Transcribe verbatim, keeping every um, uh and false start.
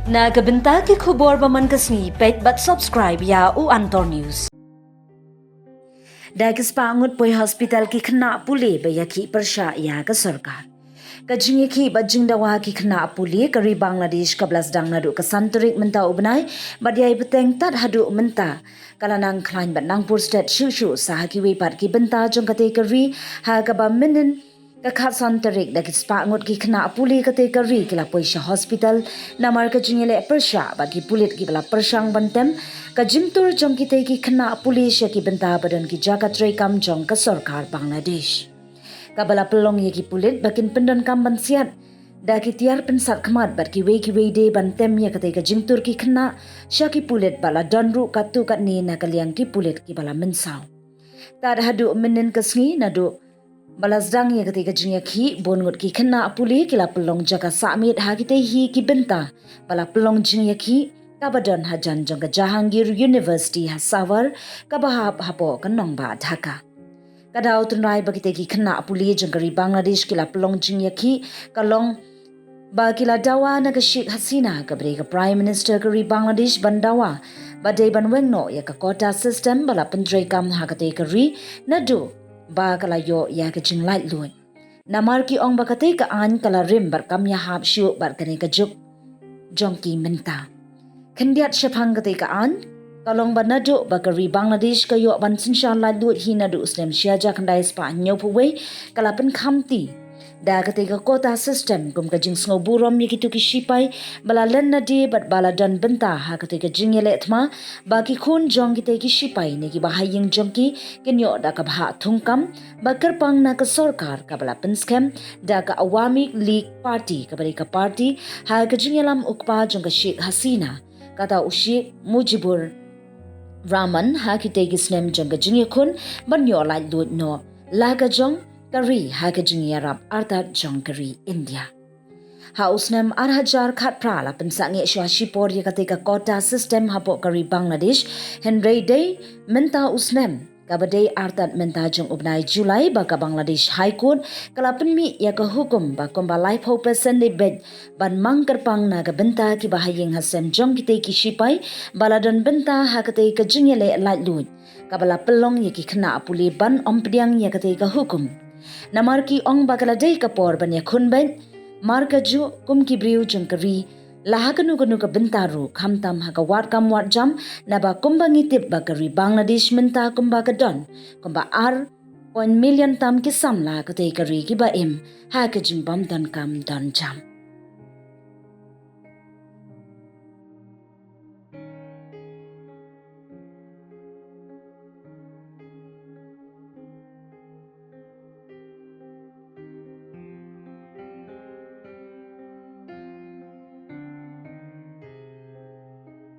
Na ka bynta ki khubor ba man ka sngi, peit bad subscribe ïa u Antor News. Da ki spah ngut poi hospital ki khynnah pule ba ïakhih pyrshah ïa ka sorkar. Ka jingïakhih bad jingdawa ki khynnah pule ka ri Bangladesh kaba la sdang naduh ka san tarik mynta u bnai bad ïai bteng tad haduh mynta ka la nang khlaiñ bad nang pur stet shuh shuh sa ha kiwei pat ki bynta jong katei ka ri, ha kaba mynnin ka khatsan tarik da ki spah ngut ki khynnah pule katei ka ri ki la poi sha hospital namar ka jingïaleh pyrshah bad ki pulit kiba la pyrshang ban tem ka jingtur jong kitei ki khynnah pule sha ki bynta ba don ki jaka treikam jong ka sorkar Bangladesh. Kaba la pynlong ïa ki pulit ba kin pyndonkam ban siat da ki tiar pynsat khmat bad kiwei kiwei de ban tem ïa katei ka jingtur ki khynnah sha ki pulit bad la don ruh katto katne na ka liang ki pulit kiba la mynsaw. Tad haduh mynnin ka sngi naduh ba la sdang ïa katei ka jingïakhih, bun ngut ki khynnah pule ki la pynlong jaka sah miet ha kitei hi ki bynta ba la pynlong jingïakhih kaba don hajan jong ka Jahangir University ha Savar kaba hap hapoh ka nongbah Dhaka. Ka daw tynrai ba kitei ki khynnah pule jong ka ri Bangladesh ki la pynlong jingïakhih ka long ba ki la dawa na ka Sheikh Hasina kaba dei ka Prime Minister ka ri Bangladesh ban dawa ba dei ban weng noh ïa ka quota system ba la pyntreikam ha katei ka ri naduh ba ka la ïoh ïa ka jinglaitluid. Namar ki ong ba katei ka aiñ ka la rim bad kam ïahap shuh bad kane ka juk jong ki mynta. Khyndiat shaphang katei ka aiñ ka long ba naduh ba ka ri Bangladesh ka ïoh ban synshar laitluid hi naduh u snem shi hajar khyndai spah hynñiewphew wei ka la pynkhamti da katei ka quota system kum ka jingsngewburom ïa kito ki shipai ba la len lade bad ba la don bynta ha katei ka jingïaleh thma ba ki khun jong kitei ki shipai ne kiba ha ïing jong ki kin ïoh da ka bhah thungkam ba kyrpang na ka sorkar kaba la pynskhem da ka Awami League Party kaba dei ka party ha ka jingïalam u kpa jong ka Sheikh Hasina, kata u Sheikh Mujibur Rahman ha kitei ki snem jong ka jingïakhun ban ïoh laitluid noh la ka jong ka ri ha ka jingïarap artat jong ka ri India. Ha u snem ar hajar khatphra la pynsangeh shuwa shipor ïa katei ka quota system hapoh ka ri Bangladesh, hynrei dei mynta u snem kaba dei artat mynta jong u bnai July ba ka Bangladesh High Court ka la pynmih ïa ka hukum ba kumba laiphew percent dei beit ban mang kyrpang na ka bynta kiba ha ïing ha sem jong kitei ki shipai ba la don bynta ha katei ka jingïaleh laitluid kaba la pynlong ïa ki khynnah pule ban ym pdiang ïa katei ka hukum. Namar ki ong ba ka la dei ka por ban ïakhun beit, mar kajuh kum ki briew jong ka ri la ha kano kano ka bynta ruh khamtam ha ka wad kam wad jam, naba kumba ngi tip ba ka ri Bangladesh mynta kumba ka don kumba ar point million tam ki samla katei ka ri kiba im ha ka jingbym donkam donjam.